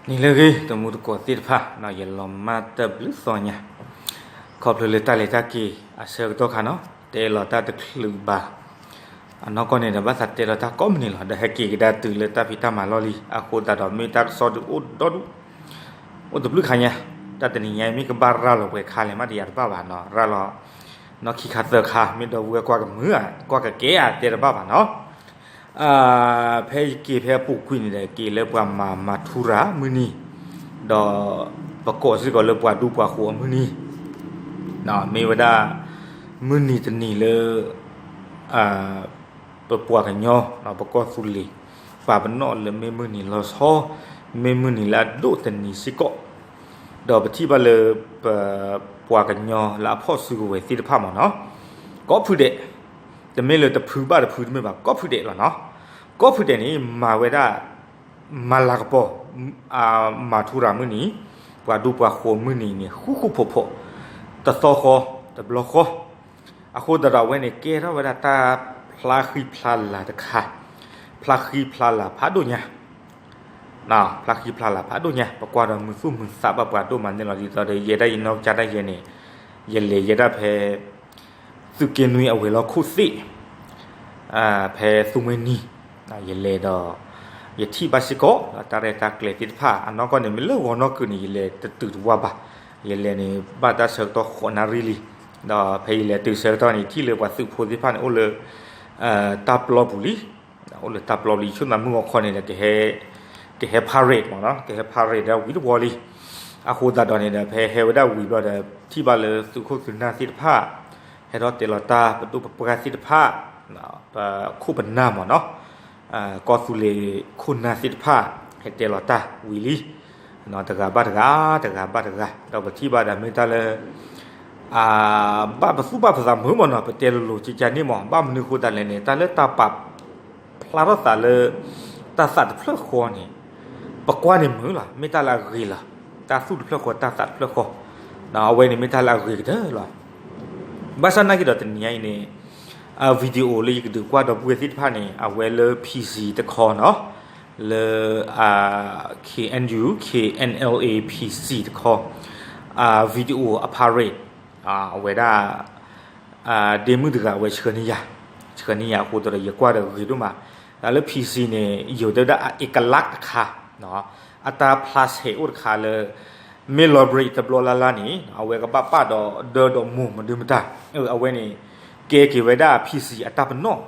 နံၤလၢအဂ့ၤ တံၤသကိးသ့ၣ်တဖၣ်, ယလီၤမၢ်တၢ်ဘျုးသီညါ ခီဖျိလၢတၢ်လဲၤတၢ်က့ၤအဆၢကတီၢ်ခါနီၤ တဲလီၤတၢ်တချုးဘၣ်. အနီၢ်ကီၢ်န့ၣ်ဒီး ဘၣ်သးတဲလီၤတၢ်ကိးမုၢ်နံၤလီၤ, ဒီးဟဲက့ၤကဒါတုၤလၢတၢ်ဖံးတၢ်မၤလီၢ်လံ. အဃိသတးဒီး မ့ၢ်တၢ်ကစီၣ်ဒုးအိၣ်ဒီဒူၣ် အိၣ်တဘျုးခါညါ, တၢ်တနံၤညါအံၤ မ့ၢ်ကဘၣ်ရၤလီၤပှဲၤခါလဲၣ်မး တယၤတဘၣ်ဘၣ်နီၤ, ရၤလီၤ နီၢ်ခံခါသၢခါ မ့ၢ်ဒီပုၢ်ဝဲၢ်ကွၢ်ကမုာ်ဧါ ကွၢ်ကကဲဧါ တဲတဘၣ်ဘၣ်နီၤ. ဖဲယက့ၤဖဲအပူၤကွံာ်န့ၣ်ဒီး က့ၤလၢပှၤမၤမၤထူရၤမုၢ်နံၤ, ဒီးပကိးစ့ၢ်ကီးလၢပှၤဒူပှၤဃိၤအမုၢ်နံၤ, မ့ၢ်ဝဲဒၣ် မုၢ်နံၤတနံၤလၢ ပပှၤကညီ ပကီၢ်သူလ့ၤ ပာ်ပနီၣ်လၢမ့ၢ်မုၢ်နံၤလီၤဆီ, မ့ၢ်မုၢ်နံၤလၢအဒိၣ်တနံၤစ့ၢ်ကီး, ဒီးပထံၣ်ဘၣ်လၢ ပပှၤကညီလၢအဖီၣ်စုကဝဲၤသ့ၣ်တဖၣ်မ့ၢ်နီၤ, ကိးဖုဒဲး, တမ့ၢ်လၢတဖုဘၣ်တဖုတမ့ၢ်ဘၣ် ကိးဖုဒဲးလီၤနီၤ. ကိးဖုဒဲးန့ၣ် မၤဝဲဒၣ် မၤလၤကပီၤ မၤထူရၤမုၢ်နံၤ, ပှၤဒူပှၤဃိၤမုၢ်နံၤန့ၣ် ဃူဃူဖိးဖိး, တသီဃီ တဘျီဃီ, အဃိသတးဒီးအဝဲန့ၣ် ကဲထီၣ်ဝဲဒၣ်တၢ်ဖျါဃံဖျါလၤတခါ, ဖျါဃံဖျါလၤဖးဒိၣ်ညါ, ဖျါဃံဖျါလၤဖးဒိၣ်ညါ ပကွၢ်ဒီးမုာ်သူၣ်မုာ်သးဘၣ်ပှၤဒိၣ်မးန့ၣ်လီၤ. ဒ်သိးဒီး ယဲဒၣ်ယနီၢ်ကစၢ်ဒၣ်ယဲန့ၣ် ယလဲၤယဲဒၣ်ဖဲ သုးက့နွံအဝဲၤလီၢ်ခိၣ်သ့ၣ် ဖဲသူမှဲနံၤ ယလဲၤဒီး ယထံၣ်ဘၣ်စ့ၢ်ကီး တၢ်ရဲၣ်တၢ်ကျဲၤသ့ၣ်တဖၣ် အနီၢ်ကီၢ်န့ၣ် မ့ၢ်လၢဂီၤနီၢ်ကုာ်န့ၣ် ယလဲၤတတုၤတဝၢ်ဘၣ်, ယလဲၤန့ၣ် ဘၣ်တၢ်ဆၢကတီၢ်ဃိးနၣ်ရံၣ်လံ, ဒီးဖဲယလဲၤတုၤဆၢကတီၢ်န့ၣ် ထံၣ်လၢပှၤသုးဖိသ့ၣ်တဖၣ်န့ၣ် အိၣ်လၢ တၢ်ပျီပူၤလံ, အိၣ်လၢတၢ်ပျီပူၤလံ ဆိၣ်နၢ်မုၢ်ဂီၤခီန့ၣ်ဒီး ကဟဲ parade မ့ၢ်နီၤ ကဟဲ parade ဒီးဝံၤတဝီလံ. အဃိသတးဒီးန့ၣ်ဒီး ဖဲဟဲဝဲဒၣ်ဝံၤဘျီဒီး ထံၣ်ဘၣ်လၢသုးခိၣ်သုးနၢ်သ့ၣ်တဖၣ် ဟဲထီၣ်တဲလီၤတၢ် ပဒိၣ်ပပှၢ်သ့ၣ်တဖၣ် ပခိၣ်ပနၢ်မ့ၢ်နီၤ ကီၢ်သူလ့ၤခိၣ်နၢ်သ့ၣ်တဖၣ် ဟဲတဲလီၤတၢ်ဝံၤလံ တဂၤဘၣ်တဂၤ တဂၤဘၣ်တဂၤ ဒီးပထံၣ်ဘၣ်ဒီးမ့ၢ်တၢ်လၢ ဘၣ်ပသူၣ်ဘၣ်ပသးမုာ်မ့ၢ်နီၤ ပတဲလိၤလိၤကကန့ၣ်မ့ၢ် ဘၣ်မနုၤအဃိသတးလဲၣ်န့ၣ် တၢ်လၢတၢ်ပာ်ဖျါထီၣ်သးလၢ တၢ်သးတဖျၢၣ်ဃီန့ၣ် ပကွၢ်န့ၣ်မုာ်လီၤ မ့ၢ်တၢ်လၢအဂ့ၤလီၤ. တၢ်သူၣ်တဖျၢၣ်ဃီ တၢ်သးတဖျၢၣ်ဃီ အဝဲန့ၣ်မ့ၢ်တၢ်လၢအဂ့ၤကတၢၢ်လီၤ. ဘၣ်ဆၣ်နာ်က့ဒီးတနံၤညါအံၤန့ၣ် video လၢယကဒုးကွၢ်ဒီပုၢ်ဝဲၢ်သ့ၣ်တဖၣ်န့ၣ် အဝဲလၢ PC တခီနီၤ လၢ KNU KNLA PC တခီ video အ parade အဝဲဒၣ် ဒ့မုၣ်တဂၤအဝဲဆှၢန့ၢ်ယၤ ဆှၢန့ၢ်ယၤအဃိသတးဒီး ယကွၢ်ဒီးဂ့ၤဒိၣ်မး တၢ်လၢ PC န့ၣ် ယိၤတဲဝဲဒၣ်အ เอกลักษณ์ တခါ အတၢ်ဖျါဆဲးအိၣ်တခါလၢ မ့ၢ်လီၤဘြ့းတဘျီလၢ်လၢ်န့ၣ် အဝဲကဘၣ်ပာ်ဒီးဒၢဒီးမိၢ်မနုၤမတၤ အဝဲန့ၣ် ကဲက့ၤဝဲဒၣ် PC အတၢ်ပနီၣ်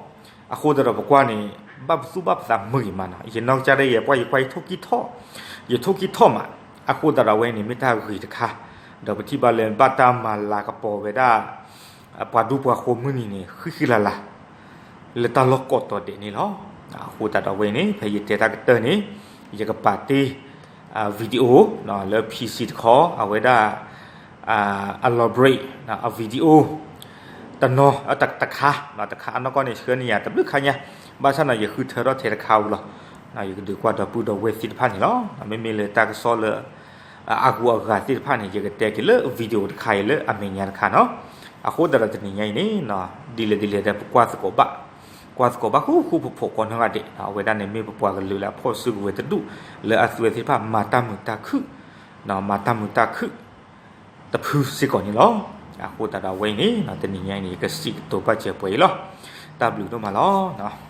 အဃိသတးဒီးပကွၢ်န့ၣ် ဘၣ်ပသူၣ်ဘၣ်ပသးမုာ်ဂ့ၤမးနီၤ ယနီၢ်ကစၢ်ဒၣ်ယဲ ပှၤယကွၢ်ယထိၣ်ကံၢ်ထီၣ် ယထိၣ်ကံၢ်ထီၣ်မး အဃိသတးဒီးအဝဲန့ၣ် မ့ၢ်တၢ်ဂ့ၤတခါ ဒီးပထံၣ်ဘၣ်လၢဘၣ်တၢ်မၤလၤကပီၤဝဲဒၣ် ပှၤဒူပှၤဃိၤမုၢ်နံၤန့ၣ် ဃံဃံလၤလၤ လၢတၢ်လီၢ်ကိးတီၤဒဲးန့ၣ်လီၤ. အဃိသတးဒီးအဝဲန့ၣ် ဖဲယတဲတၢ်ကတၢၢ်န့ၣ် ယကပာ်တ့ၢ် video လၢ PC တခီ အဝဲဒၣ် အလီၤဘြ့း အ video တနီၤ တခါ တခါအနီၢ်ကီၢ်န့ၣ် ဆှၢန့ၢ်ယၤတဘျုးခါညါ ဘၣ်ဆၣ်နီၤ ယဃုထၢထီၣ်ထဲတခါဧိၤလီၤ. ယကဒုးကွၢ်ဒီပုၢ်ဒီဝဲၢ်သ့ၣ်တဖၣ်န့ၣ်လီၤ. မ့မ့ၢ်လၢတၢ်ကစီၣ်လၢ အဂုၤအဂၤသ့ၣ်တဖၣ်န့ၣ် ယကတဲက့ၤလၢ video တခါအံၤလၢအမဲာ်ညါတခါနီၤ. အဃိသတးဒီးတနံၤညါအံၤန့ၣ် ဒ်လဲၣ်ဒ်လဲၣ်ဒီးပကွၢ်သကိးဘၣ် ကွၢ်သကိးဘၣ်ဃူဃူဖိးဖိးကိးနီၢ်ဂၤဒဲး အဝဲဒၣ်န့ၣ်မ့ၢ်ပပှၤကလုာ်လၢအဖီၣ်စုကဝဲၤတဒူၣ် လၢအသုဝဲသ့ၣ်တဖၣ်မၤတၢ်မုာ်တၢ်ခုၣ် မၤတၢ်မုာ်တၢ်ခုၣ် တဖုစ့ၢ်ကီးန့ၣ်လီၤ. အဃိသတးဒီးအဝဲအံၤန့ၣ် တနံၤညါအံၤန့ၣ် ယကစံးကတိၤဘၣ်စၢၤပှဲၤအံၤလီၤ. တၢ်ဘျုးဒိၣ်မးလီၤ.